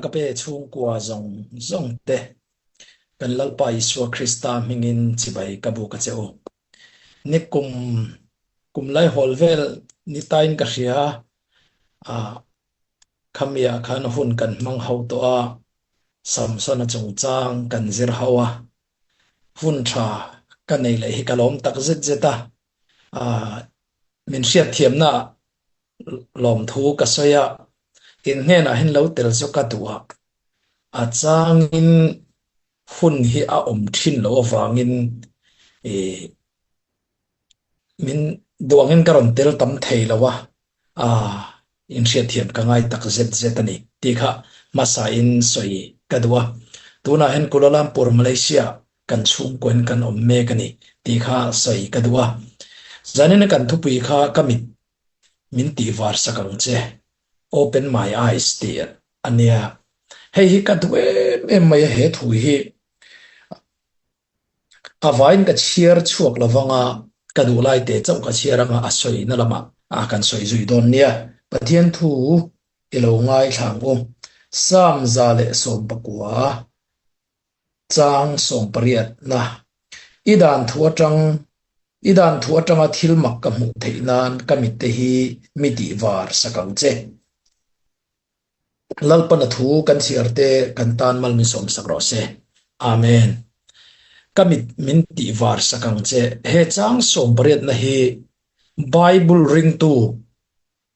Agape chhungkua zawng zawng te kan Lalpa Isua Krista hmingin chibai ka buk a che u. Ni kum kum laihawl vel ni tain ka hria a, khamiah khan hun kan hmang ho tawh a, Samsona chungchang kan zir ho a, hun tha ka nei leh hi ka lawm tak zet zet a, min hriatthiamna lawmthu ka sawi a, in hnenah hian lo tel chu ka duh a, a changin hun hi a awm thin loh avangin ih min duangin ka rawn tel tam thei lo a, ah inhriatthiam ka ngai tak zet zet a ni tih kha hmasain sawi ka duh a. Tunah hian Kuala Lumpur, Malaysia kan chhungkuain kan awm mek a ni tih kha sawi ka duh a. Zanina kan thupui kha ka mit min tihvar sak ang che, Open my eyes tih a nia. Hei hi ka duh em em mai a, he thu hi a vaiin ka chhiar chhuak lo vang a, ka duh lai te chauh ka chhiar anga a sawina lamah kan sawi zui dawn nia. Pathian thu i lo ngaithla ang u. Psalm 119. Chang 18 na, I dan thu atang, i dan thu atanga thil mak ka hmuh theih nan ka mitte hi mi tih var sak ang che. Lalpana thu kan chhiar te kan tan mal min sawm sak rawh se. Amen. Ka mit min tih var sak ang che. He chang 18 na hi Bible ringtu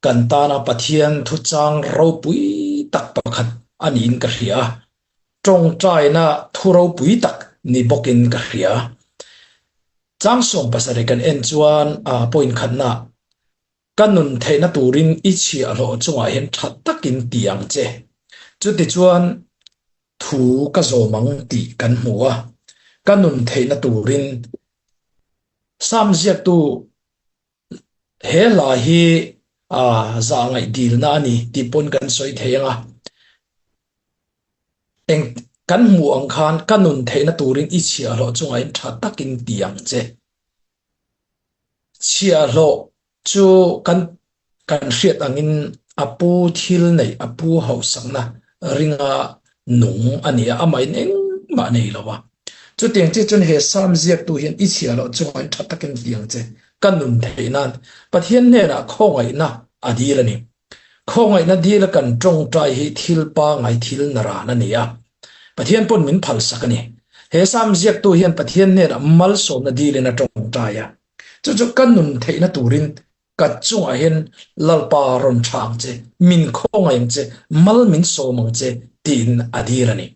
Kan tana Pathian thuchang ropui tak pakhat a niin ka hria a, tawngtaina thu ropui tak ni bawkin ka hria. Chang 70 kan en chuan a point khatna, Ka nun theihna turin i chhiahhlawh chungah hian tha takin ti ang che. Chutichuan thu ka zawm ang tih kan hmu a, ka nun theihna turin Sam ziaktu He hla hi zah ngaih dilna a ni tih pawn kan sawi thei ang a. Eng kan hmuh ang khan ka nun theihna turin i chhiahhlawh chungahin tha takin ti ang che. Chhiahhlawh chu kan kan hriat angin a pu thil neih, a pu hausakna ringa nung a ni a, amahin engmah a nei lo a. Chutiang chiah chuan he Psalm ziaktu hian i chhia loh chungah tha takin ti ang che, ka nun theih nan Pathian hnenah khawngaihna a dil a ni. Khawngaihna dila kan tawngtai hi thil pangai thil naran a ni a, Pathian pawn min phalsak a ni. He Psalm ziaktu hian Pathian hnenah malsawmna dilin a tawngtai a, chu chu ka nun theihna turin Ka chungah hian Lalpa rawn tha ang che, min khawngaih ang che, mal min sawm ang che tiin a dil a ni.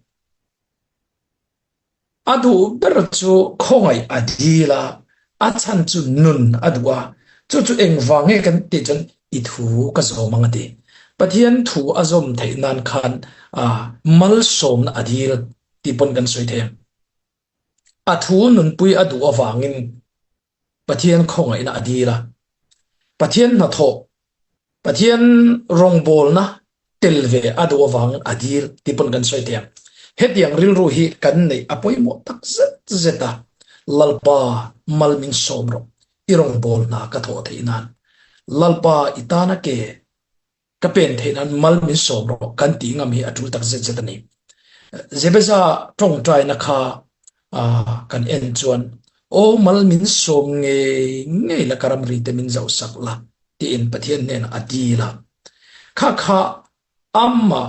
A duh ber chu khawngaih a dil a, a chhan chu nun a duh a, chu chu engvang nge kan tih chuan i thu ka zawm ang a ti. Pathian thu a zawm theih nan khan malsawmna a dil tih pawn kan sawi thei ang. A thu nunpui a duh avangin Pathian khawngaihna a dil a, Pathian hnathawh, Pathian rawngbawlna tel ve a duh avangin a dil tih pawn kan sawi thei ang. Hetiang rilru hi kan neih a pawimawh tak zet zet a, Lalpa mal min sawm rawh, i rawngbawlna ka thawh theih nan. Lalpa i tana ke Ka pen theih nan mal min sawm rawh kan tih ngam hi a tul tak zet zet a ni. Jebeza tawngtaina kha kan en chuan, Aw mal min sawm ngei ngei la ka ramri te min zoh sak la tiin Pathian hnenah a dil a. Kha kha amah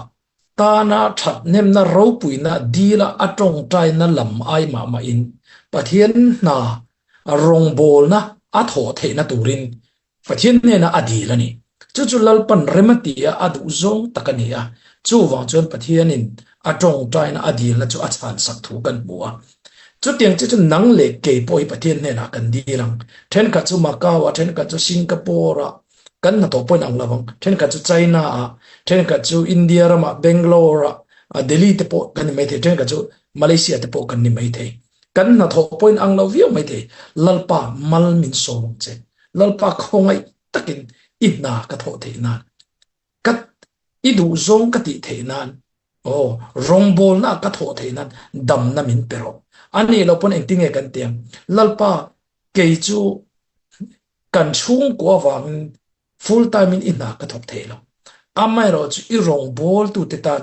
tana thathnemna ropuina dila a tawngtaina lam ai mah mahin Pathian hna rawngbawlna a thawh theihna turin Pathian hnenah a dil a ni. Chu chu Lalpan rem a ti a, a duh zawng tak a ni a. Chuvang chuan Pathianin a tawngtaina a dilna chu a chhansak thu kan hmu a. Chutiang chi chu nang leh kei pawh hi Pathian hnenah kan dil ang. Thenkhat chu Macau-ah, thenkhat chu Singapore-ah, kan hnathawh pawhin ang lo ang. Thenkhat chu China-ah, thenkhat chu India ramah, Bangalore-ah, Delhi te pawh kan ni maithei, thenkhat chu Malaysia te pawh kan ni maithei. Kan hnathawh pawhin ang lo viau maithei. Lalpa mal min sawm ang che. Lalpa khawngaih takin i hna ka thawh theih nan, ka i duh zawng ka tih theih nan, aw rawngbawlna ka thawh theih nan damna min pe rawh. A nih loh pawn engtin nge kan ti ang? Lalpa kei chu kan chhungkua avangin full time in i hna ka thawk thei lo. Amaherawhchu i rawngbawltute tan.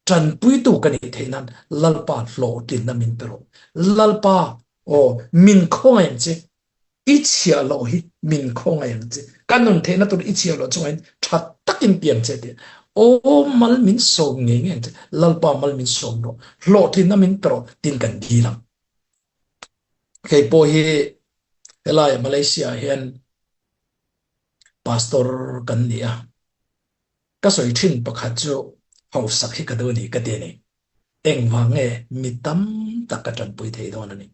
Tanpuitu ka nih theih nan Lalpa hlawhtlinna min pe rawh. Lalpa, aw, min khawngaih ang che. I chhiahloh hi min khawngaih ang che. Ka nun theihna tur i chhiahloh chungah hin tha takin piang che tih. Aw, mal min sawm ngei ngei ang che. Lalpa mal min sawm rawh. Hlawhtlinna min pe rawh tiin kan dil ang. Kei pawh hi helai Malaysia ah hian pastor kan ni a. Ka sawi thin pakhat chu hausak hi ka duh a ni ka ti a ni. Engvang nge mi tam tak ka tanpui thei dawn a ni.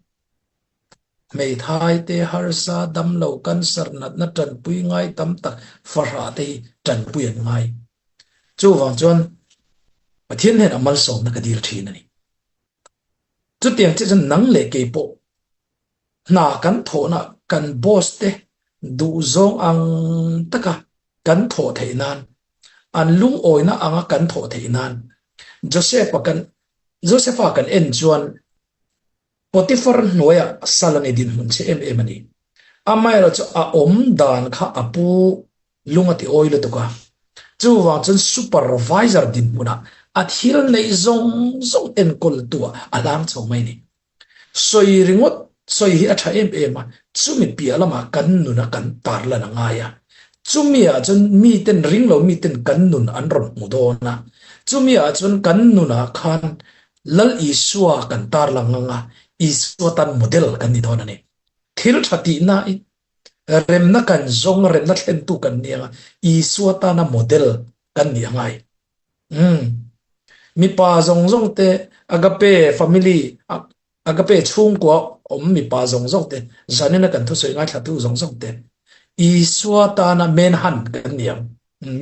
Hmeithai te, harsa, damlo, cancer natna tanpui ngai tam tak fahrah te hi tanpui an ngai. Chuvang chuan Pathian hnenah malsawmna ka dil thin a ni. Chutiang chiah chuan nang leh kei pawh hna kan thawhna kan boss te duhzawng ang taka kan thawh theih nan, an lungawina anga kan thawh theih nan Joseph-a kan Joseph-a kan en chuan Potiphar hnuaiah sal a ni dinhmun che em em a ni. Amaherawhchu a awm dan kha a pu lung a ti awi lutuk a. Chuvang chuan supervisor dinhmunah a thil neih zawng zawng enkawltu ah a hlang chho mai a ni. Sawi ringawt sawi hi a tha em em a, chumi piah lamah kan nuna kan tarlan a ngai a. Chumi ah chuan miten ring lo miten kan nun an rawn hmu dawn a, chumi ah chuan kan nunah khan Lal Isua kan tarlang ang a, Isua tan model kan ni dawn a ni. Thil tha tihnain remna kan zawng a, remna thlentu kan ni ang a, Isua tana model kan ni a ngai. Umm. Mipa zawng zawng te Agape family Agape chhungkua awm mipa zawng zawng te zanina kan thusawi ngaithlatu zawng zawng te Isua tana menhan kan ni ang.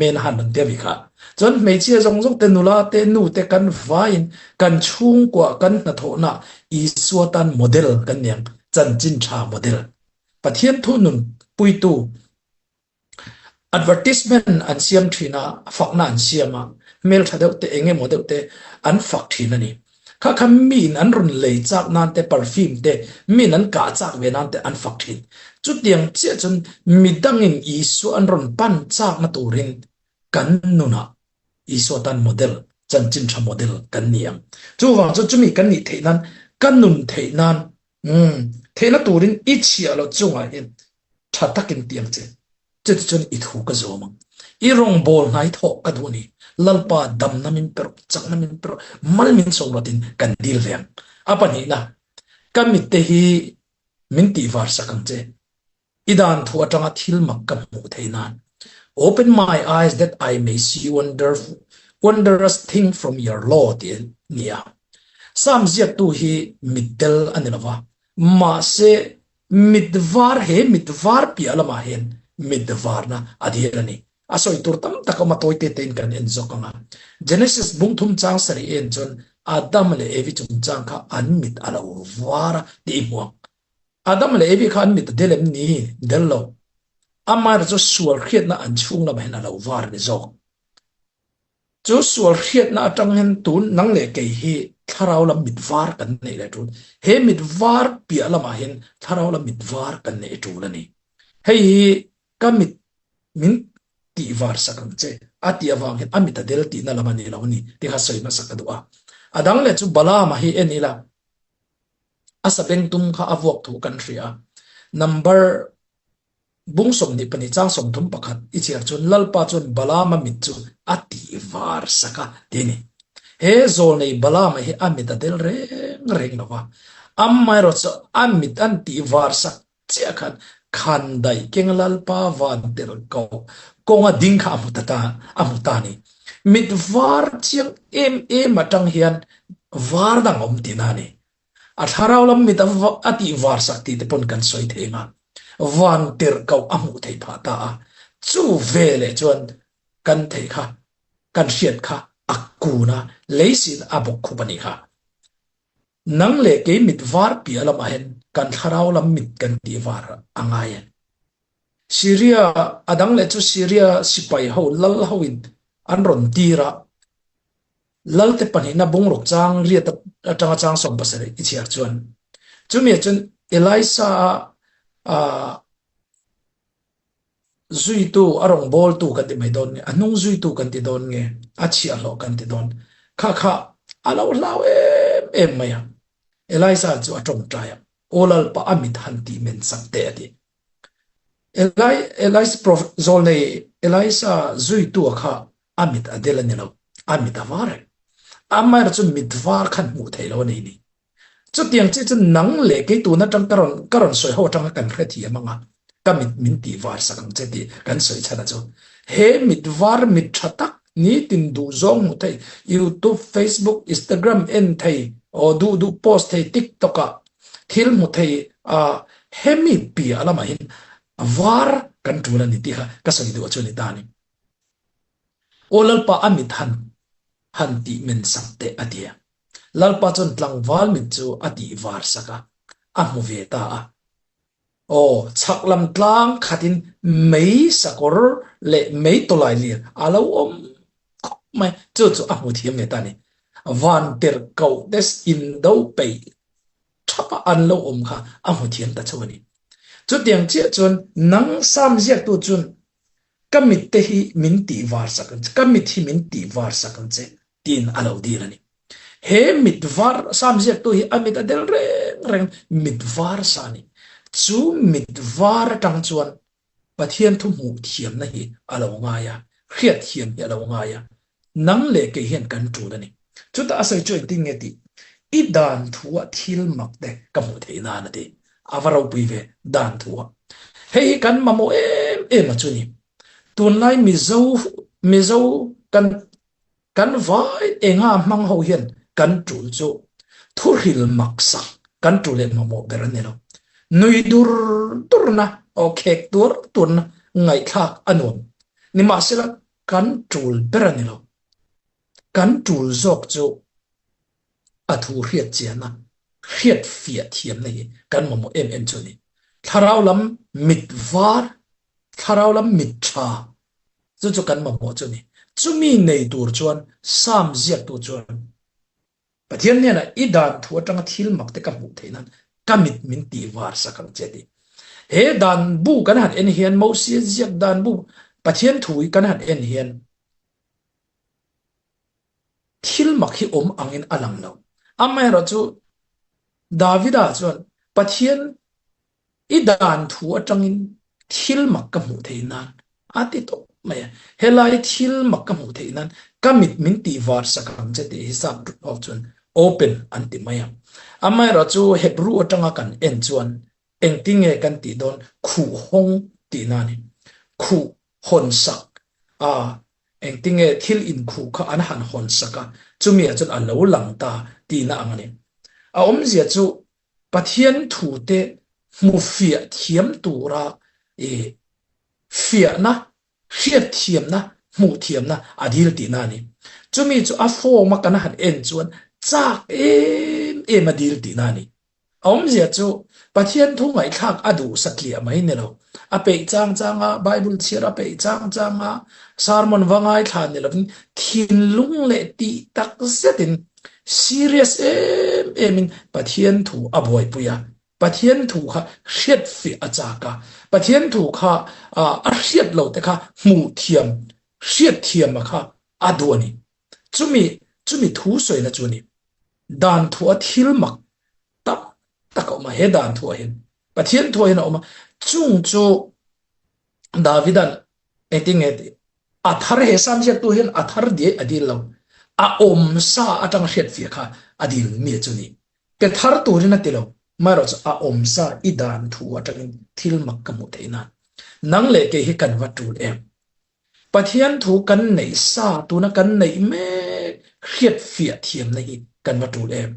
Menhan an tia mi kha. Chuan hmeichhia zawng zawng te nula te nu te kan vaiin kan chhungkua kan hnathawhna Isua tan model kan ni ang. Chanchin tha model. Pathian thu nun puitu Advertisement an siam thin a, fakna an siam a, hmeltha deuh te eng emaw deuh te an fak thin a ni. Kha kha miin an rawn lei chak nan te, perfume te, miin an kah chak ve nan te an fak thin. Chutiang chiah chuan midangin Isua an rawn pan chakna turin kan nunah Isua tan model, chanchin tha model kan ni ang. Chuvang chuan chumi kan nih theih nan, ka nun theih nan, umm, theihna turin i chhiah loh chungah hian tha takin ti ang che. Chutichuan i thu ka zawm ang. I rawngbâwl hnai thawh ka duh a ni. Lalpa damna min pe rawh, chakna min pe rawh, mal min sawm rawh tiin kan dil ve ang. A pahnihna, ka mitte hi min tihvar sak ang che. I dan thu atanga thil mak ka hmuh theih nan. Open my eyes that I may see wonderful, wondrous thing from your law tih a ni a. Psalm ziaktu hi mitdel a ni lova, mahse mit var he mit var piah lamah hian mit varna a dil a ni. A sawi tur tam tak a awm a, tawi te tein kan en zawk ang a. Genesis bungthum chang sarih en chuan Adam leh Evi chungchang kha an mit a lo var a tih i hmu ang. Adam leh Evi kha an mit a del em ni? Del lo. Amaherawhchu chu sual hriatna an chhung lamah hian a lo var a ni zawk. Chu sual hriatna atang hian tun nang leh kei hi thlarau lam mit var kan neih leh tul. He mit var piah lamah hian thlarau lam mit var kan neih tul a ni. Hei hi ka mit min tih var sak ang che a tih avang hian a mit a del tihna lam a ni lo a ni tih kha sawi hmasa ka duh a. A dang leh chu Balaam-a hi en ila a sabengtum kha a vuak thu kan hria a. Number Bung 22 chang 31 i chhiar chuan Lalpa chuan Balaama mit chu a tih var sak a ti a ni. He zawlnei Balaama hi a mit a del reng reng lo va, amaherawhchu chu a mit an tih var sak chiah khan khandaih keng Lalpa van tel ko kawnga ding kha a hmu ta ta a hmu ta a ni. Mit var chiang em em atang hian var dang a awm tihna a ni. A thlarau lam mit a tih var sak tih te pawn kan sawi thei ang a, van tirhkoh a hmuh theih phah ta a, chu ve leh chuan kan theih kha, kan hriat kha a kun a, lei sin a bawk khup a nih kha. Nang leh kei mit var piah lamah hian kan thlarau lam mit kan tih var a ngai a. Syria, a dang leh chu Syria sipai ho lal hoin an rawn tir a, Lalte pahnihna bungruk chang riat atanga chang 17 i chhiar chuan chumi ah chuan Elisa a zuitu a rawngbawltu kan ti mai dawn nge a hnung zuitu kan ti dawn nge a chhiahhlawh kan ti dawn. Kha kha a lo hlau em em mai a. Elisa chu a tawngtai a, Aw Lalpa a mit han tih men sak teh a ti. Eli, Elisa, zawlnei Elisa zuitu kha a mit a del a ni lo, a mit a var reng. Amaherawh chu mit var khan hmuh theih lo a nei ni. Chutiang chiah chu nang leh kei tun atang ka rawn ka rawn sawi ho atanga kan hrethiam anga ka mit min tih var sak ang che tih kan sawi chhan a chu. He mit var mit tha tak nitin duh zawng hmu thei YouTube, Facebook, Instagram en thei aw duh duh post thei TikTok ah thil hmu thei a hemi piah lamah hian var kan tul a ni tih kha ka sawi duh a chu a ni ta a ni. Aw Lalpa a mit han han tih men sak teh a ti a. Lalpa chuan tlangval mit chu a tih var sak a, a hmu ve ta a. Aw, chhak lam tlang khatin mei sakawr leh mei tawlai lir a lo awm khawp mai, chu chu a hmu thiam ve ta a ni. Van tirhkoh te indo peih thapa an lo awm kha a hmu thiam ta chauh a ni. Chutiang chiah chuan nang Sam ziaktu chuan ka mit te hi min tih var sak ang che, ka mit hi min tih var sak ang che tiin a lo dil a ni. He mit var Sam ziaktu hi a mit a del reng reng mit var sa a ni. Chu mit var atang chuan Pathian thu hmuh thiamna hi a lo ngai a, hriat thiam hi a lo ngai a, nang leh kei hian kan tul a ni. Chutah a sawi chu engtin nge tih? I dan thua thil mak te ka hmuh theih nan a ti. A va ropui ve dan thua. Hei hi kan mamawh em em a chu ni. Tunlai Mizo Mizo kan Kan vai enga hmang ho hian kan tul chu thuhril maksak kan tul leh mamawh ber a ni lo. Nui dur durna aw khek tuar tuarna ngaihthlak a nuam. Nimahsela kan tul ber a ni lo. Kan tul zawk chu a thu hriat chiana, hriat fiah thiamna hi kan mamawh em em chu a ni. Thlarau lam mit var, thlarau lam mit tha Chu chu kan mamawh chu a ni. Chumi nei tur chuan Psalm ziaktu chuan Pathian hnenah i dan thu atanga thil mak te ka hmuh theih nan ka mit min tih var sak ang che ti. He dan bu kan han en hian Mosia ziak dan bu Pathian thu hi kan han en hian thil mak hi awm angin a lang lo. Amaherawhchu Davida chuan Pathian I dan thu atangin thil mak ka hmuh theih nan a ti tawp mai a. Helai thil mak ka hmuh theih nan ka mit min tih var sak ang che tih hi sap ho chuan open an ti mai a. Amaherawhchu Hebrew atanga kan en chuan engtinge kan tih dawn khuh hawng tihna a ni. Khuh hawn sak a, engtinge thil inkhuh kha an han hawn sak a, chumi ah chuan a lo lang ta tihna ang a ni. A awmzia chu Pathian thute hmu fiah thiam tura i fiahna, hriatthiamna, hmuhthiamna a dil tihna a ni. Chumi chu a form a kan han en chuan chak em em a dil tihna a ni. A awmzia chu Pathian thu ngaihthlak a duh satliah mai ni lo. A peih chang chang a, Bible chhiar a peih chang chang a, sermon va ngaithla ni lovin thinlung leh tih tak zetin Serious em em in Pathian thu a buaipui a, Pathian thu kha hriatfiah a chak a, Pathian thu kha a hriat lo te kha hmuh thiam, hriat thiam a kha a duh a ni. Chumi, chumi thu sawina chu a ni. Dan thu a thil mak tam tak a awm a, he dan thu ah hian Pathian thu ah hian a awm a, chung chu Davidan engtin nge tih a thar he sam ziaktu hian a thar diai a dil lo a awm sa atang hriat fiah kha a dil mi chu ni pe thar turin a ti lo marawh chu a awm sa i dan thu atangin thil mak ka hmuh theih nan nang leh kei hi kan va tul em Pathian thu kan neih sa tuna kan neih mek hriat fiah thiamna hi kan va tul em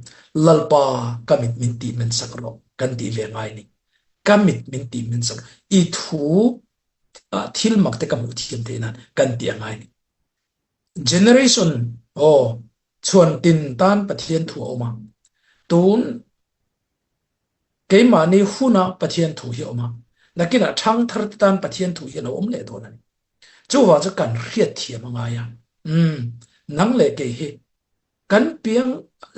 Lalpa ka mit min tih men sak rawh kan tih ve ngai ni ka mit min tih men sak i thu thil mak te ka hmuh thiam theih nan kan tih a ngai ni. Generation aw chhuan tin tan Pathian thu a awm a. Tun keimahni huna Pathian thu hi a awm a. Nakinah ṭhangthar te tan Pathian thu hi a lo awm leh dawn a ni. Chuvang chu kan hriat thiam a ngai a. Umm nang leh kei hi Kan piang,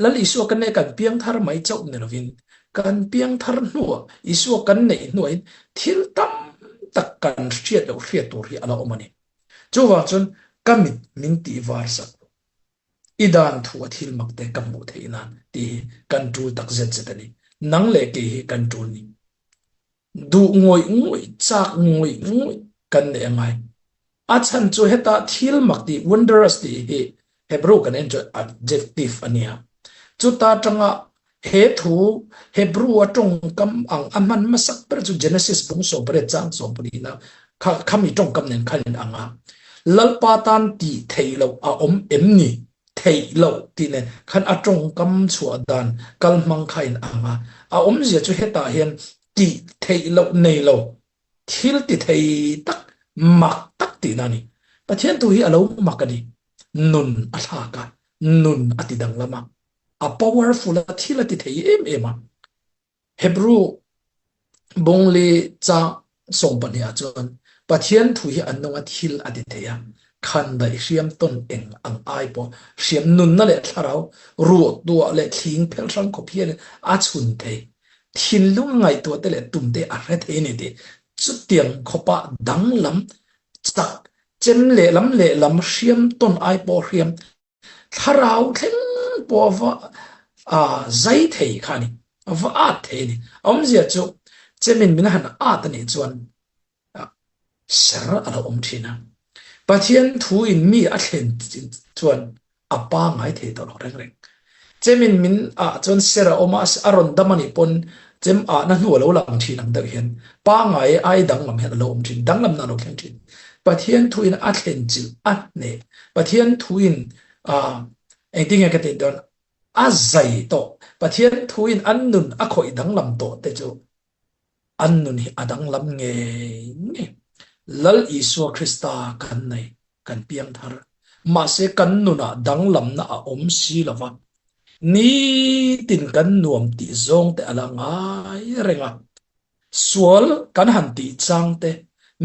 Lal Isua kan neih kan piang thar mai chauh ni lovin, kan piang thar hnuah, Isua kan neih hnuahin thil tam tak kan hriat loh hriat tur hi a la awm a ni. Chuvang chuan ka mit min tih var sak lo. I dan thu a thil mak te ka hmuh theih nan tih hi kan tul tak zet zet a ni. Nang leh kei hi kan tul ni. Duh ngawih ngawih, chak ngawih ngawih kan neih a ngai. A chhan chu heta thil mak tih, wondrous tih hi Hebrew kan en chuan adjective a nia. Chuta tanga he thu Hebrew a tawngkam ang a hman hmasak ber chu Genesis bung 18 chang 14 a kha khami tawngkam nen khan in ang a. Lalpa tan tih theih loh a awm em ni? Theih loh tih nen khan a tawngkam chhuah dan kal hmang kha in ang a. A awmzia chu hetah hian tih theih loh nei lo Thil ti thei tak, mak tak tihna a ni. Pathian thu hi a lo mak a ni. Nun a thlak a, nun a ti danglam a, a powerful a, thil a ti thei em em a. Hebrew bungli chang 12 ah chuan Pathian thu hi a nung a, thil a ti thei a, khandaih hriam tawn eng ang ai pawh hriam nunna leh thlarau ruah tuah leh thling phelh hrang khawp hian a chhun thei. Thinlung ngaihtuah te leh tum te a hre thei a ni tih chutiang khawpa danglam chak chem lehlam lehlam hriam tawn ai pawh hriam thlarau thleng pawh va zai thei kha a ni, va at thei a ni. A awmzia chu chemin min han at a nih chuan Ser a lo awm thin a. Pathian thu in mi a thlen chuan a pangai thei tawh lo reng reng. Chemin min ah chuan ser a awm a, a rawn dam a nih pawn chem ah na hnu a lo lang thin ang deuh hian pangai ai danglam hian a lo awm thin, danglamna a lo thleng thin. Pathian thu in a thlen chilh a hneh. Pathian thu in ah engtin nge ka tih dawn a zai tawh. Pathian thu in an nun a khawih danglam tawh te chu An nun hi a danglam ngei ngei. Lal Isua Krista kan nei, kan piang thar. Mahse kan nunah danglamna a awm si lo va, nitin kan nuam tih zawng te a la ngai reng a. Sual kan han tih chang te,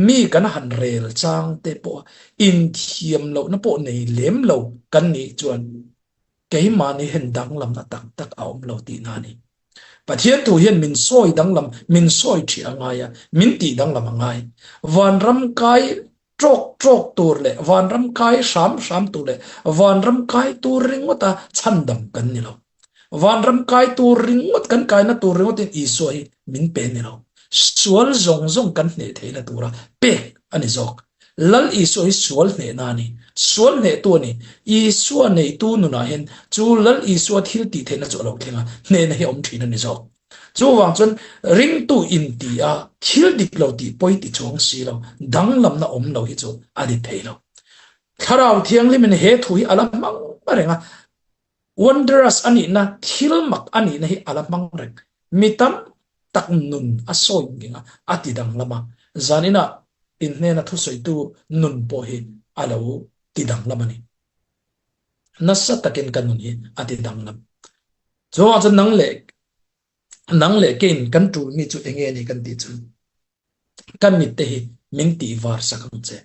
mi kan han rel chang te pawh inthiam lohna pawh nei lem lo kan nih chuan Keimahni hian danglamna tak tak a awm lo tihna a ni. Pathian thu hian min sawi danglam, min sawi ṭhi a ngai a, min tih danglam a ngai. Vanram kai ṭawk ṭawk tur leh vanram kai hram hram tur leh vanram kai tur ringawta chhandam kan ni lo. Vanram kai tur ringawt, kan kaina tur ringawtin Isua hi min pe ni lo. Sual zawng zawng kan hneh theihna tura pek a ni zawk. Lal Isua hi sual hnehna a ni. Sual hnehtu a ni. Isua neitu nunah hian chu Lal Isua thil tih theihna chu a lo thleng a, hnehna hi a awm thin a ni zawk. Chuvang chuan ringtu inti a, thil dik lo tih pawi ti chuang si lo, danglamna awm lo hi chu a ni thei lo. Thlarau Thianghlimin he thu hi a la hmang reng a, Wondrous a nihna, thil mak a nihna hi a la hmang reng. Mi tam tak nun a sawi ngeng a, a ti danglam a. Zaninah in hnena thusawitu nun pawh hi a lo ti danglam a ni. Nasa takin ka nun hi a ti danglam. Chuvang chuan nang leh nang leh keiin kan tulmi chu enge ni kan tih chuan Ka mitte hi min tih var sak ang che.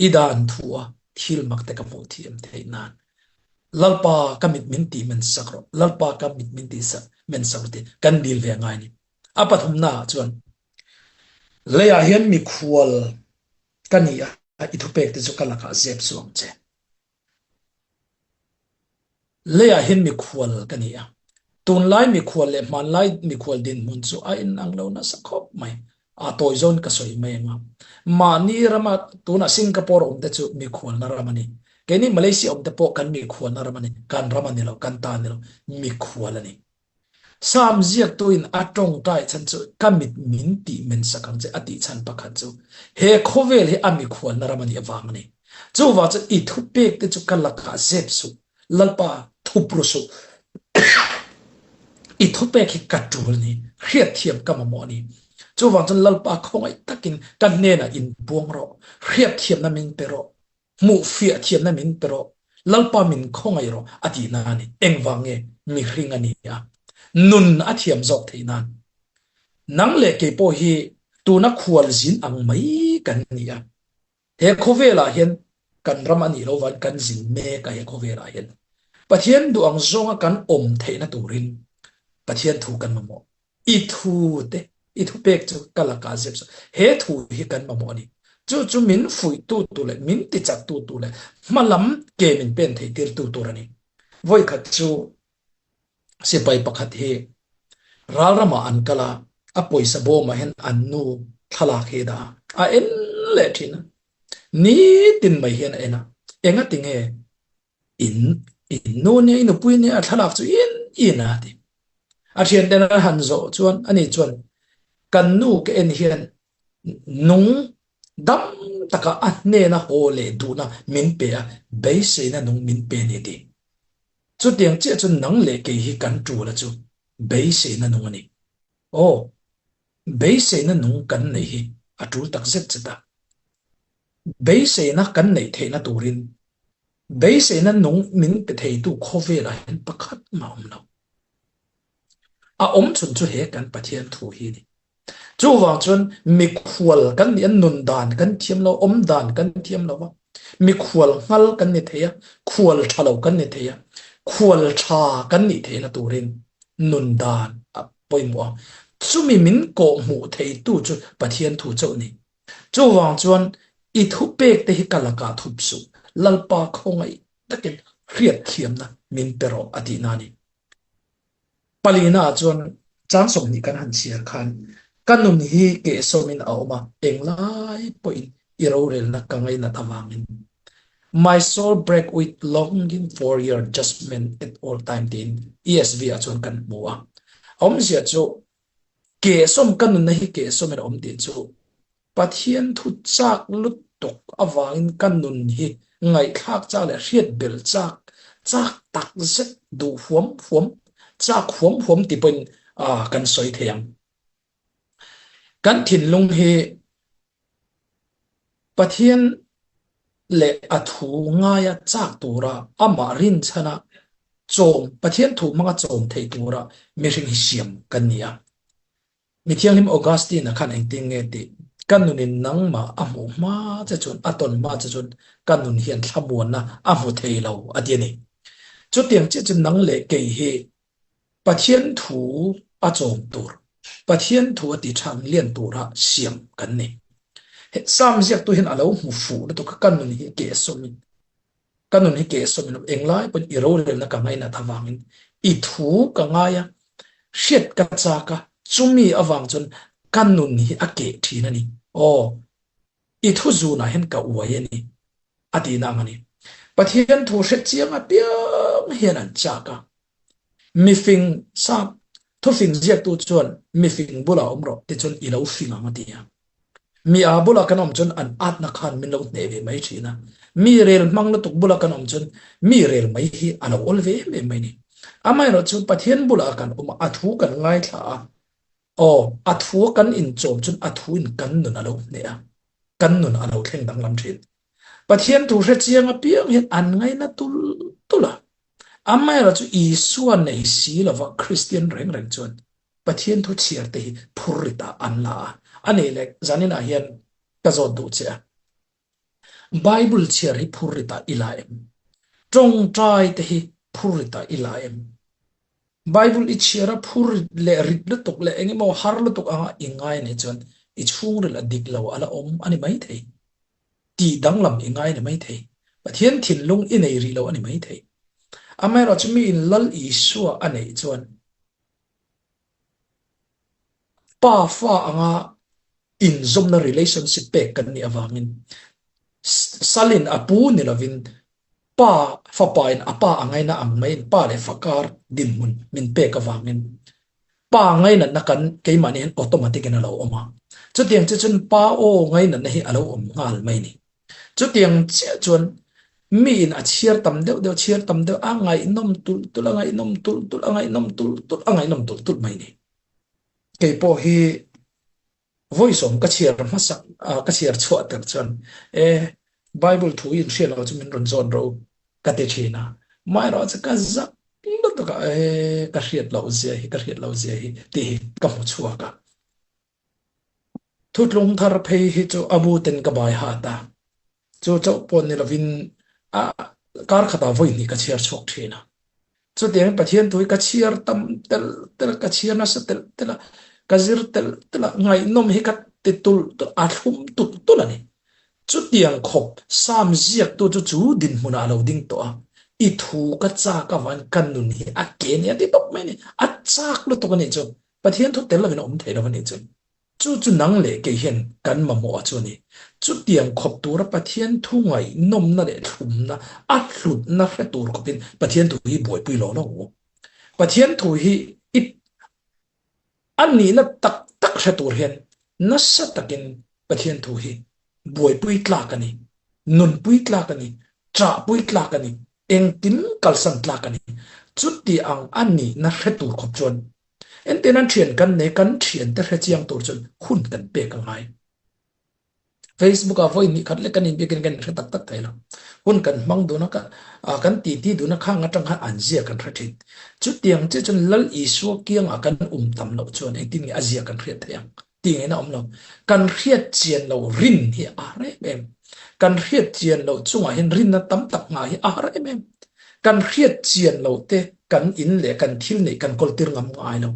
I dan thu a thil mak te ka hmuh thiam theih nan. Lalpa ka mit min tih men sak rawh, Lalpa ka mit min tih sak men sak rawh tih kan dil ve ngai ni. A pathumna ah chuan leiah hian mikhual ka ni a, i thupek te chu ka lakah zep suh ang che. Leiah hian mikhual ka ni a, tunlai mikhual leh hmanlai mikhual dinhmun chu a inang lo nasa khawp mai. A tawi zawn ka sawi mai ang a. Mahni rama tunah Singapore awmte chu mikhualna ram a ni. Keini Malaysia awmte pawh kan mikhualna ram a ni. Kan ram a ni lo, kan ta a ni lo, mikhual a ni. Psalm ziaktuin a tawngtai chhan chu ka mit min tih men sak ang che a tih chhan pakhat chu he khawvel hi a mikhualna ram a nih avang a ni. Chuvang chuan i thupek te chu ka lakah zep suh, Lalpa thup ru suh. I thupek hi ka tul a ni, hriatthiam ka mamawh a ni. Chuvang chuan Lalpa khawngaih takin ka hnenah inbuang rawh, hriatthiamna min pe rawh. Hmuh fiah thiamna min pe rawh, Lalpa min khawngaih rawh a tih na a ni. Engvang nge mihring a ni a, nun a thiam zawk theih nan. Nang leh kei pawh hi tuna khual zin ang mai kan ni a. He khawvelah hian kan ram a nih loh vangin kan zin mek a he khawvelah hian. Pathian duh ang zawnga kan awm theihna turin Pathian thu kan mamawh. I thu te, i thu pek chu ka lakah zep suh. He thu hi kan mamawh a ni. Chu chu min fuihtu tur leh min tichaktu tur leh hmalam ke min pen theih tirtu tur a ni. Vawikhat chu sipai pakhat hi ralramah an kal a, a pawisa bawmah hian an nu thlalak hi a dah a, a en leh thin a. Nitin mai hian a en a, engati nge in in nu nia i nupui nia a thlalak chu in in a ti. A thianten an han zawh chuan ani chuan kan nu ka en hian nung dam taka a hnena haw leh duhna min pe a, beiseina nung min pe a ni ti. Chutiang chiah chu nang leh kei hi kan tul a chu beiseina nung a ni. Aw, beiseina nung kan neih hi a tul tak zet zet a. Beiseina kan neih theihna turin beiseina nung min pe theitu khawvelah hian pakhat mah a awm lo. A awm chhun chu he kan Pathian thu hi a ni. Chuvang chuan mikhual kan nih a, nun dan kan thiam lo, awm dan kan thiam lo a, mikhual nghal kan ni thei a, khual tha lo kan ni thei a, khual tha kan nih theihna turin nun dan a pawimawh a. Chumi min kawhhmuh theitu chu Pathian thu chauh a ni. Chuvang chuan i thupek te hi ka lakah thup suh, Lalpa khawngaih takin hriatthiamna min pe rawh a tihna a ni. Palina ah chuan chang 20 kan han chhiar khan ka nun hi kehsawmin a awm a, englai pawhin i rorelna ka ngainat avangin My soul break with longing for your judgment at all time tiin ESV ah chuan kan hmu a. A awmzia chu Kehsawm ka nunna hi kehsawmin a awm tih chu Pathian thu chak lutuk avangin ka nun hi ngaihthlak chak leh hriat belh chak chak tak zet duh huam huam chak huam huam ti pawhin kan sawi thei ang. Kan thinlung hi Pathian leh a thu ngaia chak tura amah rinchhana chawm, Pathian thu hmanga chawm theih tura mihring hi siam kan ni a. Mithianghlim Augustine-a khan engtin nge tih, Ka nunin nangmah a hmuh hma che chuan, a tawn hma che chuan ka nun hian thlamuanna a hmu thei lo a ti a ni. Chutiang chiah chu nang leh kei hi Pathian thu a chawm tur, Pathian thu a ti tha lian tura siam kan ni. He Psalm ziaktu hian a lo hmu fuh lutuk a, ka nun hi kehsawmin, ka nun hi kehsawmin englai pawhin i rorelna ka ngainat avangin i thu ka ngai a, hriat ka chak a, chumi avang chuan ka nun hi a keh thin a ni. Aw, I thu zunah hian ka uai a ni, a tihna ang a ni. Pathian thu hre chiang apiang hian an chak a. Mifing sap thufing ziaktu chuan mifing bulah awm rawh tichuan i lo fing ang a ti a. Mi aa bulah kan awm chuan an atna khan min lo hneh ve mai thin a. Mi rel hmang lutuk bulah kan awm chuan mi rel mai hi a lo awl ve em em mai a ni. Amaherawhchu Pathian bulah kan awm a, a thu kan ngaithla a, Aw, a thu a kan inchawm chuan a thu in kan nun a lo hneh a, kan nun a lo thleng danglam thin. Pathian thu hre chiang apiang hian an ngaina tul tul a. Amaherawh chu Isua nei si lova Kristian reng reng chuan Pathian thu chhiar te hi phur rit ah an la a. A nih leh zanin ah hian ka zawt duh che a. Bible chhiar hi phur rit ah i la em? Tawngtai te hi phur rit ah i la em? Bible i chhiar a phur rit leh rit lutuk leh eng emaw har lutuk anga i ngai anih chuan i chhungril a dik lo a la awm a ni maithei. Tih danglam i ngai a ni maithei. Pathian thinlung i nei rih lo a ni maithei. Amaherawhchu miin Lal Isua a neih chuan Pa fa anga inzawmna relationship pek kan nih avangin salin a pu ni lovin pa fapain a pa a ngaina ang maiin pa leh fa kar dinhmun min pek avangin pa ngainatna kan keimahni hian automatic in a lo awm a. Chutiang chu chuan pa aw ngainatna hi a lo awm nghal mai a ni. Chutiang chiah chuan miin a chhiar tam deuh deuh, chhiar tam deuh a ngaihnawm tulh tulh, a ngaihnawm tulh tulh, a ngaihnawm tulh tulh, a ngaihnawm tulh tulh mai a ni. Kei pawh hi vawi sawm ka chhiar hmasak ka chhiar chhuah tel chuan e Bible thu in hriat lo chu min rawn zawn rawh u ka ti thin a. Amaherawhchu ka zak lutuk a e ka hriat loh zia hi ka hriat loh zia hi tih hi ka hmu chhuak a. Thutlung thar phei hi chu a bu ten ka bai hat a, chu chauh pawh ni lovin a kar khatah vawi hnih ka chhiar chhuak thin a. Chutiangin Pathian thu hi ka chhiar tam telh telh a, ka chhiar nasa telh telh a, ka zir telh telh a, ngaihnawm hi ka ti tulh tulh a, thlum tulh tulh a ni. Chutiang khawp Psalm ziaktu chu chu dinhmunah a lo ding tawh a. I thu ka chak avangin ka nun hi a ke a ni a ti tawp mai a ni. A chak lutuk a nih chu. Pathian thu tel lovin a awm thei lo a nih chu. Chu chu nang leh kei hian kan mamawh a chu a ni. Chutiang khawp tura Pathian thu ngaihnawmna leh thlumna, a hlutna hre tur khawpin Pathian thu hi buaipui lo lo. Pathian thu hi i A nihna tak tak hre tur hian nasa takin Pathian thu hi buaipui tlak a ni, nunpui tlak a ni, ṭahpui tlak a ni, engkim kalsan tlak a ni. Chuti ang a nihna hre tur khawp chuan entirna ṭhian kan nei, kan ṭhiante hre chiang tur chuan hun kan pek a ngai. Facebook ah vawi hnih khat lek kan inbiakin kan inhre tak tak thei lo. Hun kan hmang dun a, kan titi dun a, khang atang khan an zia kan hre thin. Chutiang chiah chuan Lal Isua kiangah kan um tam loh chuan engtin nge a zia kan hriat theih ang tih ngaihna a awm lo. Kan hriat chian loh rin hi a har em em. Kan hriat chian loh chungah hian rinna tam tak nghah hi a har em em. Kan hriat chian loh te kan in leh kan thil neih kan kawltir ngam ngai lo.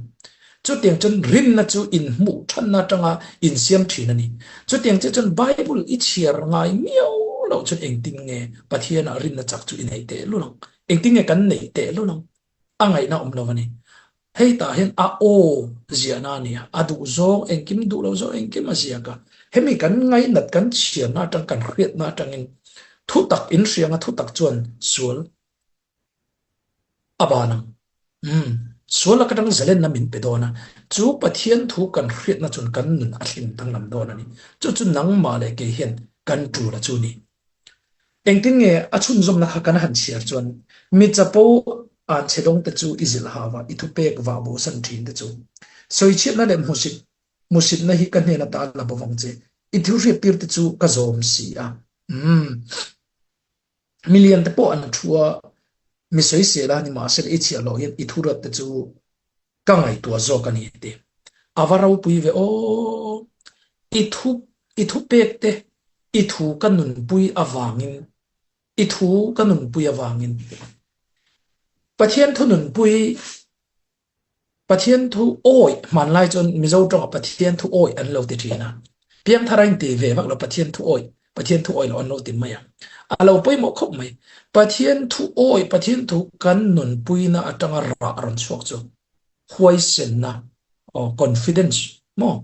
Chutiang chuan rinna chu inhmuh thanna atanga insiam thin a ni. Chutiang chiah chuan Bible i chhiar ngai miau loh chuan engtin nge Pathianah rinna chak chu i neih teh lul ang? Engtin nge kan neih teh lul ang? A ngaihna awm lo a ni. Hei tah hian a aw ziahna a ni a, a duh zawng engkim, duh loh zawng engkim a ziak a. Hemi kan ngainat kan chhiarna atang kan hriatna atangin thutak inhrianga thutak chuan sual A ban ang. Umm. Sual lak atang zalenna min pe dawn a, chu Pathian thu kan hriatna chuan kan nun a thlim danglam dawn a ni. Chu chu nangmah leh kei hian kan tul a chu ni. Engtin nge a chhunzawmna kha kan han chhiar chuan mi chapo an chhe dawng te chu i zilh hau a, i thupek vah bosan thin te chu. Sawichhiatna leh hmusit hmusitna hi ka hnen ata la bawk ang che. I thil hriattir te chu ka zawm si a. Umm. Milian te pawh an thu a, mi sawisel a, nimahsela i chhiah loh hian i thuruat te chu ka ngaihtuah zawk a ni a ti. A va ropui ve aw! I thu i thupek te i thu ka nunpui avangin i thu ka nunpui avangin Pathian thu nunpui Pathian thu awih hmanlai chuan Mizo tawngah Pathian thu awih an lo ti thin a. Piangthar a inti ve vak lo Pathian thu awih, Pathian thu awih loh an lo ti mai a. A lo pawimawh khawp mai. Pathian thu awih, Pathian thu kan nunpuina atanga rah rawn chhuak chu huaisenna, confidence maw?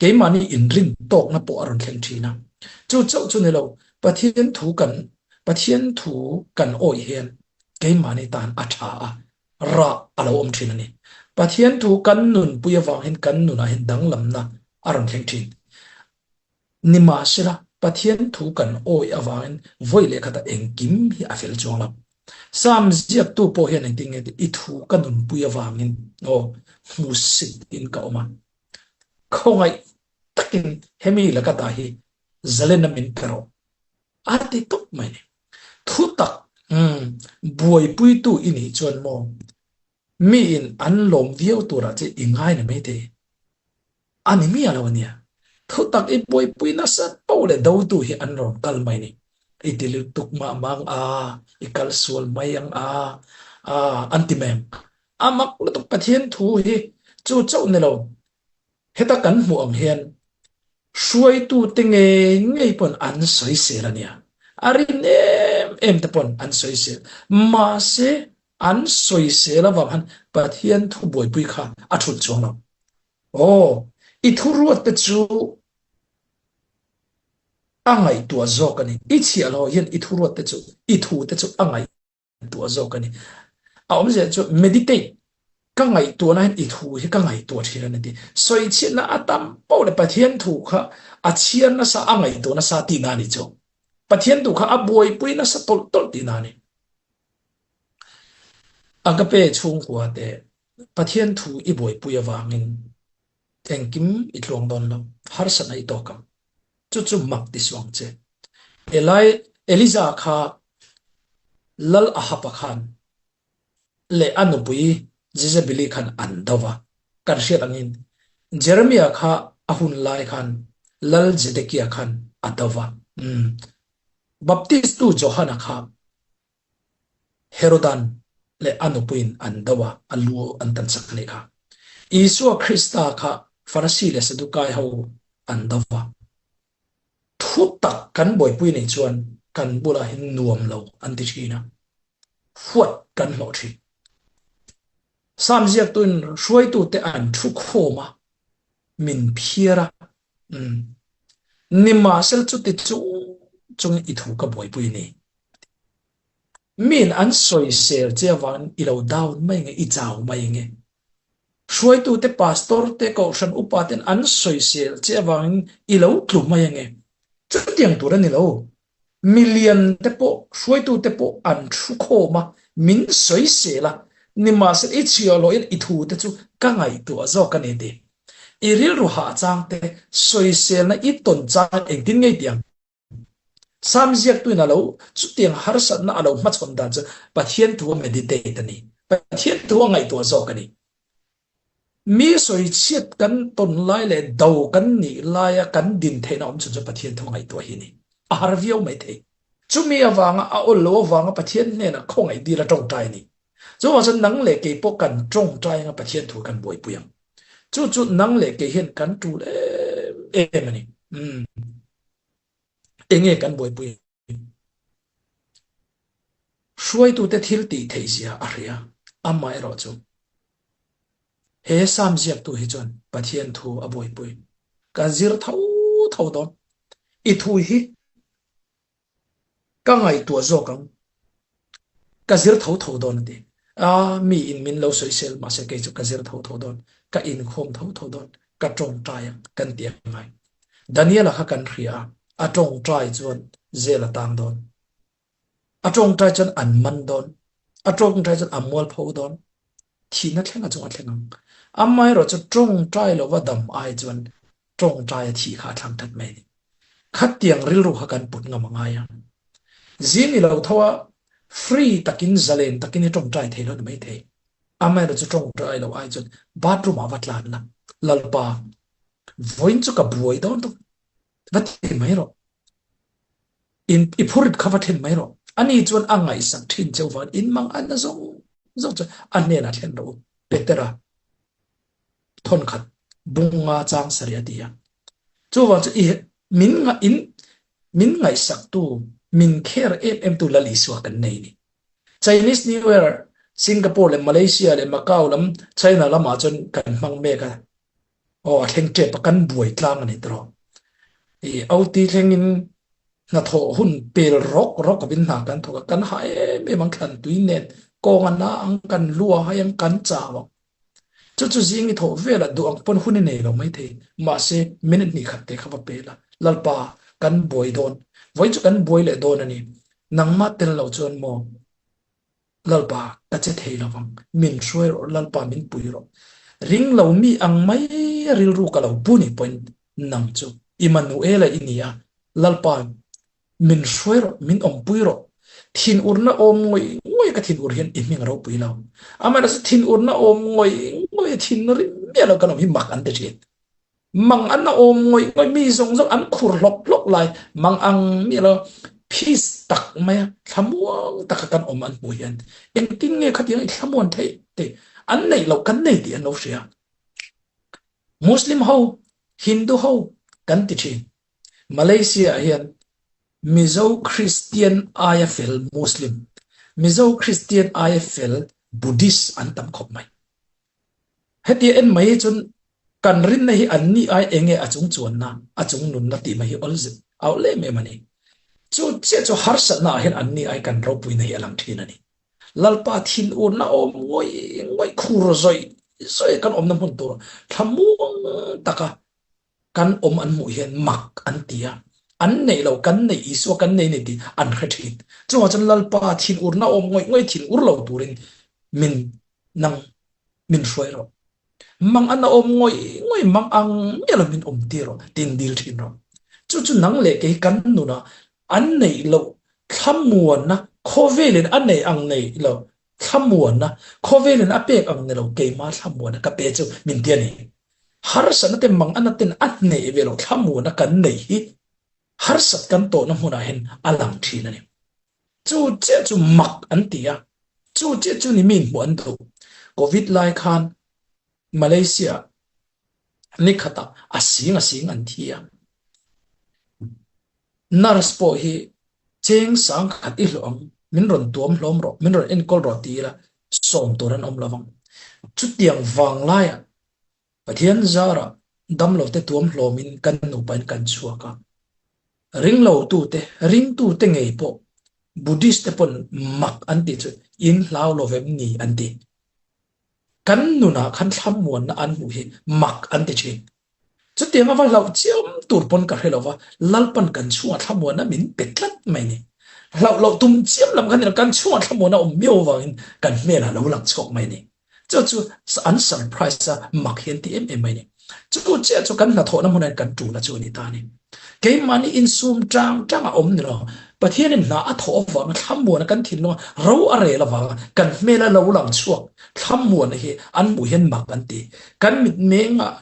Keimahni inrin tawkna pawh a rawn thleng thin a. Chu chauh chu ni lo, Pathian thu kan Pathian thu kan awih hian keimahni tan a tha a, rah a lo awm thin a ni. Pathian thu kan nunpui avang hian kan nunah hian danglamna a rawn thleng thin. Nimahsela, Pathian thu kan awih avangin vawi leh khatah engkim hi a fel chuang lo. Psalm ziaktu pawh hian engtin nge I thu ka nunpui avangin aw hmusit in ka awm a. Khawngaih takin hemi laka dah hi zalenna min pe rawh. A ti tawp mai ni. Thu tak buaipuitu i nih chuan maw miin an lawm viau turah che i ngai na mai thei. A ni miah lo ania. Thu tak i buaipui nasa poh leh dotu hi an rawn kal mai ni. I ti lutuk mah mang a, i kal sual mai ang a, a an ti mai ang. A mak lutuk Pathian thu hi chu chauh ni lo. Heta kan hmuh ang hian hruaitute ngei ngei pawn an sawisel a nia. A rin em em te pawn an sawisel. Mahse, an sawisel avang khan Pathian thu buaipui kha a thulh chuang lo. Aw, i thuruat te chu a ngaihtuah zawk a ni. I chhiahhlawh hian i thuruat te chu, i thu te chu a ngaih. tuah zawk a ni. A awmzia chu meditate ka ngaihtuahna hian i thu hi ka ngaihtuah thin a ni ti. Sawichhiatna a tam poh leh Pathian thu kha a chhiar nasa a ngaihtuah nasa tihna a ni chu. Pathian thu kha a buaipui nasa tawlh tawlh tihna a ni. Agape chhungkua te Pathian thu i buaipui avangin engkim i tluang dawn lo, harsatna i tawk ang. Chu chu mak ti suang che. Eli, Eliza kha Lal Ahaba khan leh a nupui Jezebeli khan an do va. Kan hriat angin Jeremiah kha a hun lai khan Lal Zedekiah khan a do va. Umm. Baptistu Johana kha Herodan leh a nupuiin an do a, a lu an tan sak a nih kha. Isua Krista kha Farasi leh Sadukai ho an do va. Thu tak kan buaipui nei chuan kan bulah hian nuam lo an ti thin a. Huat kan hlawh thin. Sam ziaktuin hruaitute an thu khawm a, min phiar a, umm, nimahsela chuti chung chungin i thu ka buaipui a ni. Miin an sawisel che avangin i lo down mai nge, i chau mai nge? Hruaitute, pastor te, kohhran upa ten an sawisel che avangin i lo tlu mai ange? Chutiang tur a ni lo. Milian te pawh, hruaitute pawh an thu khawm a, min sawisel a, nimahsela i chhiahhlawhin i thu te chu ka ngaihtuah zawk a ni ti. I rilru hah chang te, sawiselna i tawn chang engtin ngei ti ang? Sam ziaktuin a lo chutiang harsatna a lo hmachhawn dan chu Pathian thu a meditate a ni. Pathian thu a ngaihtuah zawk a ni. Mi sawichhiat kan tawn lai leh do kan nih laia kan din theihna awm chhun chu Pathian thu ngaihtuah hi a ni. A har viau mai thei. Chumi avanga a awl lo avanga Pathian hnenah khawngaih dil a tawngtai a ni. Chuvang chuan nang leh kei pawh kan tawngtai anga Pathian thu kan buaipui ang. Chu chu nang leh kei hian kan tul em em a ni. Umm. Enge kan buaipui? Hruaitute thil tih theih zia a hria. Amaherawh chu he Sam ziaktu hi chuan Pathian thu a buaipui. Ka zir tho tho dawn. I thu hi ka ngaihtuah zawk ang. Ka zir tho tho dawn a ti. A, mi in min lo sawisel mahse kei chu ka zir tho tho dawn, ka inkhawm tho tho dawn, ka tawngtai ang kan ti a ngai. Daniela kha kan hria a, a tawngtai chuan zel a tang dawn. A tawngtai chuan an man dawn. A tawngtai chuan a mualpho dawn. Thihna thleng a chung a thleng ang. Amaherawh chu tawngtai lova dam ai chuan tawngtai a thih kha a thlang that mai a ni. Khatiang rilru kha kan put ngam a ngai a. Zing i lo tho a, free takin zalen takin i tawngtai thei lo ni mai thei. Amaherawh chu tawngtai lo ai chuan bathroom ah va tlan la, Lalpa, vawiin chu ka buai dawn tawp, va ti mai rawh. In i phurit kha va thlen mai rawh. Ani chuan a ngaihsak thin cheu van in mang an na zawng zawng chu a hnenah thlen rawh u. Petera thawnkhat bunga chang sarih a ti a. Chuvang chu i min in min ngaihsaktu min kher em em tu Lal Isua kan nei ni. Chinese New Year Singapore leh Malaysia leh Macau lam China lamah chuan kan hmang mek a. Aw a thleng tep a kan buai tlang a ni tawh. I OT thlengin hnathawh hun pel rawk rawk avin hna kan thawk a, kan hah em em ang thlan tui nen kawng a na ang kan lu a hai ang kan chau ang. Chu chu zing i thawh velah duh ang pawn hun i nei lo maithei. Mahse minute hnih khat te kha va pel a, Lalpa kan buai dawn, vawiin chu kan buai leh dawn a ni. Nangmah tel lo chuan maw? Lalpa, ka che thei lo vang, min hruai rawh, Lalpa min pui rawh. Ring lo mi ang mai a rilru ka lo pu ni pawhin nang chu Immanuela i ni a, Lalpa min hruai rawh, min awmpui rawh. Thinurna awm ngawih ngawih ka thinur hian i hming a ropui lo. Amaherawhchu thinurna awm ngawih ngawih a thinrim miah lo kan awm hi mak an ti thin. Mang an a awm ngawih ngawih mi zawng zawng an khur hlawk hlawk lai mang ang miah lo peace tak mai a thlamuang taka kan awm an hmuh hian engtin nge khatiang i thlamuan theih tih an neih loh kan nei tih an lo hria. Muslim ho Hindu ho kan ti thin. Malaysia ah hian Mizo Kristian aia fel Muslim, Mizo Kristian aia fel Buddhist an tam khawp mai. Hetia en mai hi chuan kan rinna hi an ni ai enge a chung chuanna, a chung nunna tih mai hi awl zet a awl em em a ni. Chu chiah chu harsatna ah hian an ni ai kan ropuina hi a lang thin a ni. Lalpa thinurna awm ngawih ngawih khur zawih zawih kan awmna hmun tur thlamuang taka kan awm an hmuh hian mak an ti a, an neih lo kan neih Isua kan nei nei tih an hre thin. Chungah chuan Lalpa thinurna awm ngawih ngawih thinur lo turin min nang min hruai rawh. Mang an a awm ngawih ngawih mang ang miah lo min awm tir rawh tin dil thin rawh. Chu chu nang leh kei kan nunah an neih loh thlamuanna khawvelin a neih ang neih lo Thlamuanna, khawvelin a pek ang ni lo, keimah thlamuanna ka pe chu min ti a ni. Harsatna te mangana ten a hneh ve lo thlamuanna kan neih hi harsat kan tawhna hmunah hian a lang thin a ni. Chu chiah chu mak an ti a, chu chiah chu ni min hmuh an duh. Covid lai khan Malaysia ni khatah a sing a sing an thi a. Nurse pawh hi cheng sangkhat i hlawh ang. Min rawn tuam hlawm rawh, min rawn enkawl rawh ti ila sawm tur an awm lo vang. Chutiang vang laiah Pathian zarah damlote tuam hlawmin kan nupain kan chhuak a. Ringlotute, ringtute ngei pawh Buddhist te pawn mak an tih chu in hlau lo vem ni an ti. Kan nunah khan thlamuanna an hmuh hi mak an ti thin. Chutiang a va hlauh chiam tur pawn ka hre lo va, Lalpan kan chhungah thlamuanna min pe tlat mai ni. Hlauh loh tum chiam lam kha ni lo, kan chhungah thlamuanna awm miau avangin kan hmelah lo lang chhuak mai ni. Chu chu an surprise a, mak hi an ti em em mai ni. Chu chiah chu kan hnathawhna hmunah hian kan tul a chu a ni ta a ni. Keimahni insum tang tang a awm ni lo. Pathianin hna a thawh avanga thlamuana kan thinlunga ro a rel avanga kan hmela lo lang chhuak thlamuana hi an hmuh hian mak an ti. Kan mitmengah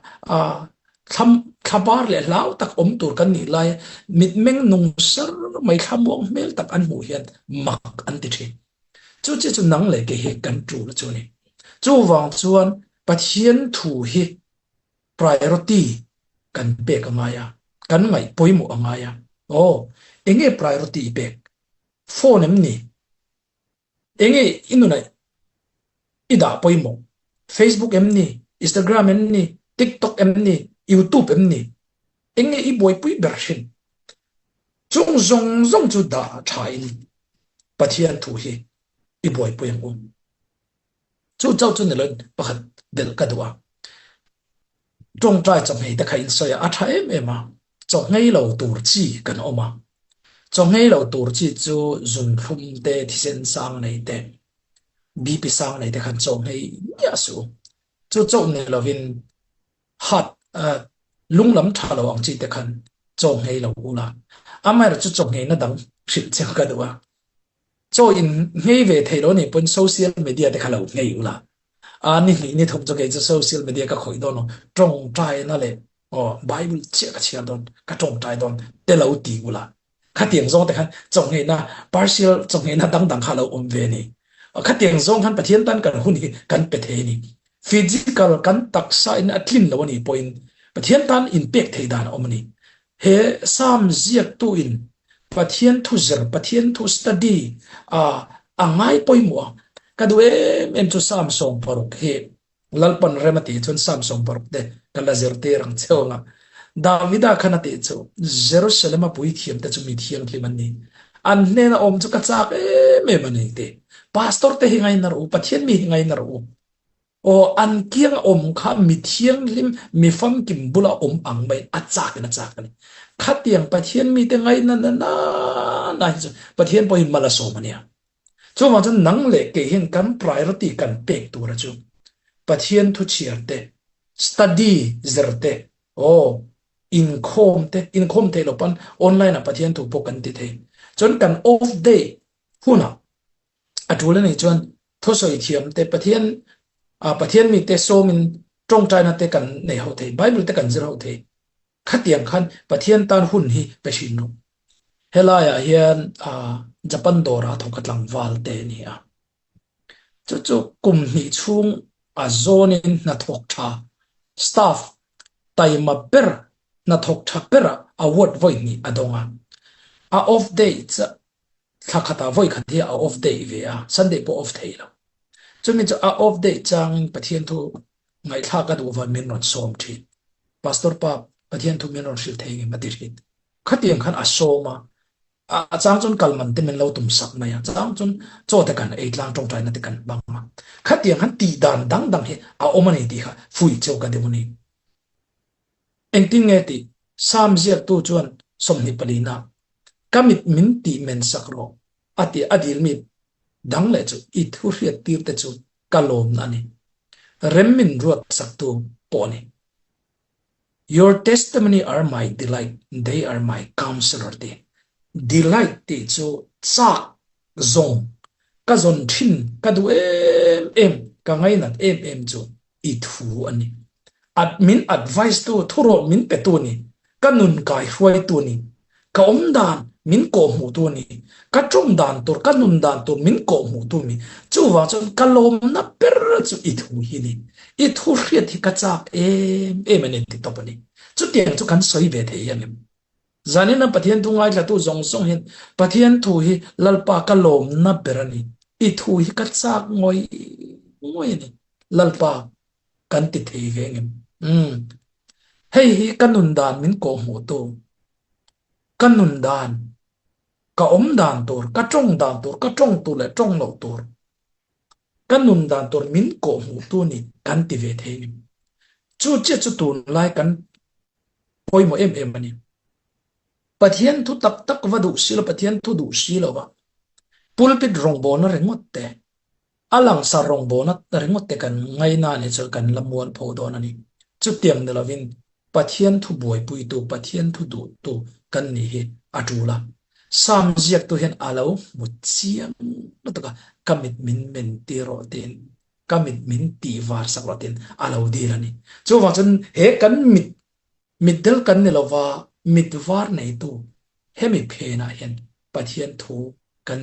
thlam thlabar leh hlau tak awm tur kan nih laia mitmeng nung sar mai thlamuang hmel tak an hmuh hian mak an ti thin. Chu chi chu nang leh kei hi kan tul a chu a ni. Chuvang chuan Pathian thu hi priority kan pek a ngai a, kan ngaih pawimawh a ngai a. Aw, enge priority i pek? Phone em ni? Enge i nunah i dah pawimawh? Facebook em ni? Instagram em ni? TikTok em ni? YouTube em ni? Enge i buaipui ber hrin? Chung zawng zawng chu dah tha in Pathian thu hi i buaipui ang u. Chu chauh chu ni loin pakhat belh ka duh a. Tawngtai chawhmeh te kha in sawi a, a tha em em a. Chawhmeh lo tur chi kan awm a. Chawhmeh lo tur chi chu zunthlum te, thisen sang nei te, BP sang nei te khan chawhmeh miah suh u. Chu chauh ni lovin heart lung lam tha lo ang chi te khan chawhmeh lo ula. Amaherawhchu chu chawhmehna dang hrilh che ka duh a. Chaw in nghei ve thei lo nih pawn social media te kha lo nghei ula. A ni hnih ni thum chu kei chu social media ka khawih dawn lo. Tawngtaina leh aw Bible chiah ka chhiar dawn, ka tawngtai dawn te lo ti ula. Khatiang zawng te khan chaw ngheina partial chaw ngheina dang dang kha lo awm ve ni. Khatiang zawng khan Pathian tan kan hun hi kan pe thei a ni. Physical kan taksa in a tlin lo a nih pawhin Pathian tan inpek theih dan a awm a ni. He Psalm ziaktu in Pathian thu zir, Pathian thu study a a ngai pawimawh a. Ka duh em em chu Psalm 60 hi Lalpan rem a tih chuan Psalm 60 te ka la zirtir ang cheu anga. Davida khan a tih chu Jerusalem a puithiam te chu mi thianghlim an ni. An hnena awm chu ka chak em em a ni ti. Pastor te hi ngaina rawh u, Pathian mi hi ngaina rawh u. Aw, an kiang a awm kha mi thianghlim, mi famkim bula awm ang mai a chak in a chak a ni. Khatiang Pathian mite ngaihna na na na hi chu Pathian pawhin mal a sawm a nia. Chuvang chuan nang leh kei hian kan priority kan pek tura chu Pathian thu chhiar te, study zir te, aw, inkhawm te, inkhawm theih loh pawn online ah Pathian thu pawh kan ti thei. Chuan kan off day hunah A tul a nih chuan thusawi thiam te Pathian Pathian mite sawmin tawngtaina te kan nei ho thei, Bible te kan zir ho thei. Khatiang khan Pathian tan hun hi pe thin rawh. Helaiah hian Japan dawrah thawk a tlangval te a ni a. Chu chu kum hnih chhung a zawnin hnathawk tha staff taima ber hnathawk tha berah award vawi hnih a dawng a. A off day Thla khatah vawi khat hi a off day ve a, Sunday pawh off thei lo. Chumi chu a off day changin Pathian thu ngaihthlak a duh vawn min rawn sawm thin. Pastor pa Pathian thu min rawn hrilh thei ngem a ti thin. Khatiang khan a sawm a, a chang chuan kal man te min lo tum sak mai a, chang chuan chaw te kan ei tlang tawngtaina te kan hmang a. Khatiang khan tih dan dang dang hi a awm a ni tih kha fuih cheu ka deuh a ni. Engtin nge tih? Salm ziaktu chuan 24 ah, Ka mit min tih men sak rawh, a ti a dilmi dang leh chu i thu hriattir te chu ka lawmna a ni. Rem min ruat saktu pawh a ni. Your testimony are my delight, they are my counselor ti. Delight tih chu chak zawng, ka zawn thin, ka duh em em, ka ngainat em em chu i thu a ni. Ad min advice tu, thurawn min pe tu a ni. Ka nun kai hruai tu a ni. Ka awm dan min kawhhmuh tu a ni. Ka tawng dan tur, ka nun dan tur min kawhhmuh tu a ni. Chuvang chuan ka lawmna ber chu i thu hi a ni. I thu hriat hi ka chak em em a ni ti tawp a ni. Chutiang chu kan sawi ve thei ang em? Zanin a Pathian thu ngaithlatu zawng zawng hian Pathian thu hi Lalpa ka lawmna ber a ni. I thu hi ka chak ngawih ngawih a ni. Lalpa kan ti thei ve ngem. Umm. Hei hi ka nun dan min kawhhmuhtu, ka nun dan, ka awm dan tur, ka tawng dan tur, ka tawng tur leh tawng loh tur, ka nun dan tur min kawhhmuhtu ni kan ti ve thei ngem. Chu chiah chu tunlai kan pawimawh em em a ni. Pathian thu tak tak va duh si lo, Pathian thu duh si lo va, pulpit rawngbawlna ringawt te, A langsar rawngbawlna ringawt te kan ngaina leh chu kan la mual pho dawn a ni. Chutiang ni lovin Pathian thu buaipuitu, Pathian thu duhtu kan nih hi a tul a. Psalm ziaktu hian a lo hmu chiang lutuk a, ka mit min men tir rawh tiin, ka mit min tih var sak rawh tiin a lo dil a ni. Chuvang chuan he kan mit, mitdel kan ni lova mit var neitu hemi phenah hian Pathian thu kan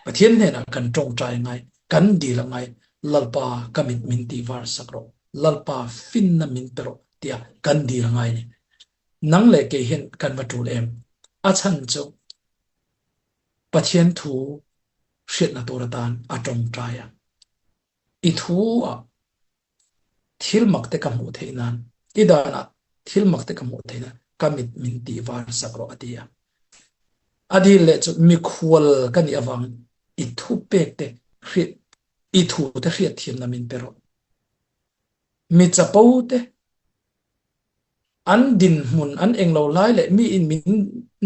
Pathian hnenah kan tawngtai ngai, kan dil a ngai, Lalpa ka mit min tih var sak rawh, Lalpa finna min pe rawh tiah kan dil a ngai a ni. Nang leh kei hian kan va tul em? A chhan chu Pathian thu hriatna tur atan a tawngtai a. I thu ah Thil mak te ka hmuh theih nan, i danah thil mak te ka hmuh theih nan ka mit min tih var sak rawh a ti a. A dil leh chu mikhual ka nih avang i thu pek te hriat, i thu te hriatthiamna min pe rawh. Mi chapo te an dinhmun an englo lai leh mi in min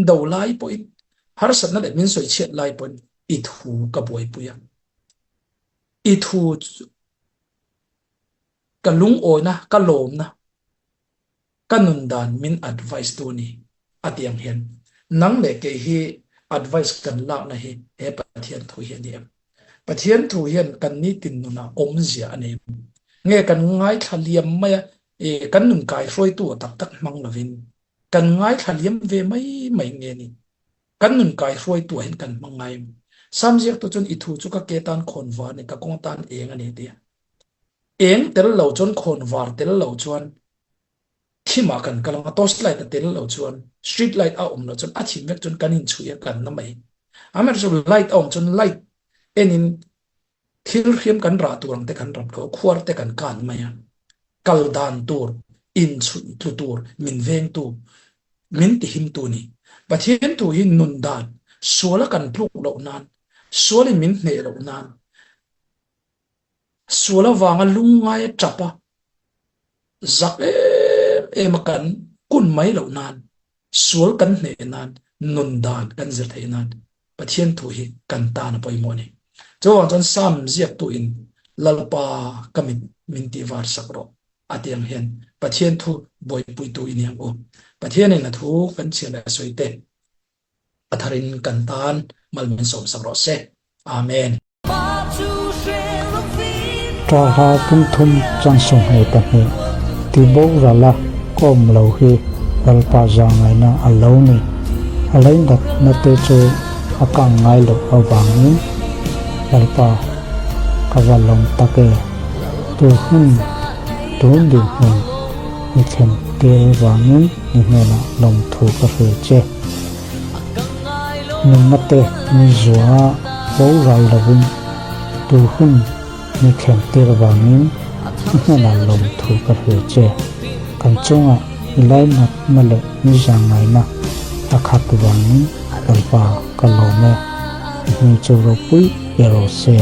do lai pawhin harsatna leh min sawichhiat lai pawhin i thu ka buaipui a. I thu chu Ka lungawina, ka lawmna, ka nun dan min advice tu ni a ti ang hian nang leh kei hi advice kan lakna hi he Pathian thu hi a ni em? Pathian thu hian kan nitin nunah awmzia a nei em? Nge kan ngaithla liam mai a, kan nun kaihruaitu a tak tak hmang lovin kan ngaithla liam ve mai mai nge ni? Kan nun kaihruaitu ah hin kan hmang ngai. Sam ziaktu cun i thu cu ka ke tan khawnvar nih ka kong tan eng a ni ti. Eng tel lo cun khawnvar tel lo cun thim ah kan kal anga torch light a tel lo cun street light a um lo cun a thim vek cun kan in chuih i kan na mai. Amaherawhchu light a um cun light en in Thil hriam kan rah tur ang te kan rat ko, khuar te kan kan mai a. Kal dan tur, inchhuih tlu tur, min vengtu, min tihimtu ni. Pathian thu hi nun dan, suala kan tluk loh nan, sualin min hneh loh nan, sual avanga lungngai a tap a, zak em em a kan kun mai loh nan, Sual kan hneh nan, nun dan kan zir theih nan Pathian thu hi kan tan a pawimawh a ni. Chuvang chuan Psalm ziaktu in Lalpa ka mit min tih var sak rawh a ti ang hian Pathian thu buaipuitu i ni ang u. Pathian in a thu kan chhiar leh a sawi te a thar in kan tan mal min sawm sak rawh se. Amen. Ṭahla pumthum chansawmhnih ti boral a kawm lo hi Lalpa zahngaihna a lo ni. A leindatna te chu a kang ngai loh avangin Lalpa ka va lawm tak e. Tu hun tun dinhmun i thlen tir vangin i hnenah lawmthu ka hrilh che. Nunna te mi zuanga boral lovin tu hun mi thlen tir vangin i hnenah lawmthu ka hrilh che. Kan chungah i lainatna leh mi zahngaihna a khat vangin Lalpa ka lawm e, i hming chu ropui pe rawh se.